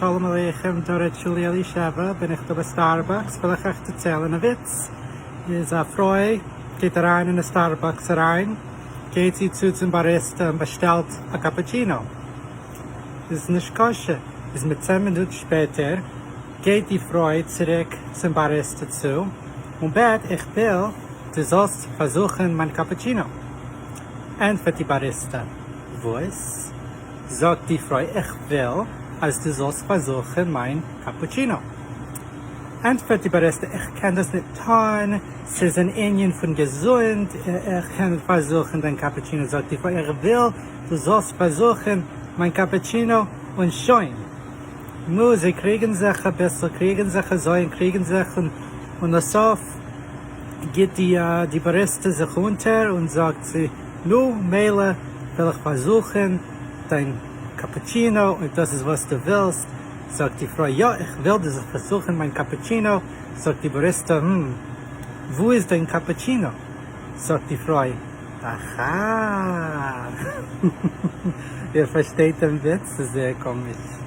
שלום עליכם, דא רעדט שולי אלישבע, בין איך דא ביי סטארבאקס, וויל איך אייך דערציילן א וויץ. איז א פרוי גייט אריין אין א סטארבאקס אריין, גייט זי צו צום באריסטע און באשטעלט א קאפוטשינא. איז נישקשה, איז מיט צען מינוט שפעטער גייט די פרוי צוריק צום באריסטע צו און בעט איך וויל דו זאלסט פארזוכן מיין קאפוטשינא. ענטפערט די באריסטע, וואס? זאגט די פרוי איך וויל אז דו זאלסט פארזוכן מיין קאפוטשינא. ענטפערט די באריסטע איך קען דאס ניט טאן, ס'איז אן ענין פון געזונט, איך קען ניט פארזוכן דיין קאפוטשינא. זאגט די פרוי איך וויל דו זאלסט פארזוכן מיין קאפוטשינא און שוין. נו, זיי קריגן זיך אביסל, קריגן זיך אזוי און קריגן זיך און לסוף גיט די באריסטע זיך אונטער און זאגט צו נו, מילא וועל איך פארזוכן דיין קאפוטשינא אויב דאס איז וואס דו ווילסט. זאגט די פרוי, יא, איך וויל דו זאלסט פארזוכן מיין קאפוטשינא. זאגט די באריסטע, המ, וואו איז דיין קאפוטשינא? זאגט די פרוי, אהא! איר פארשטייט דעם וויץ? ס'איז זייער קאמיש.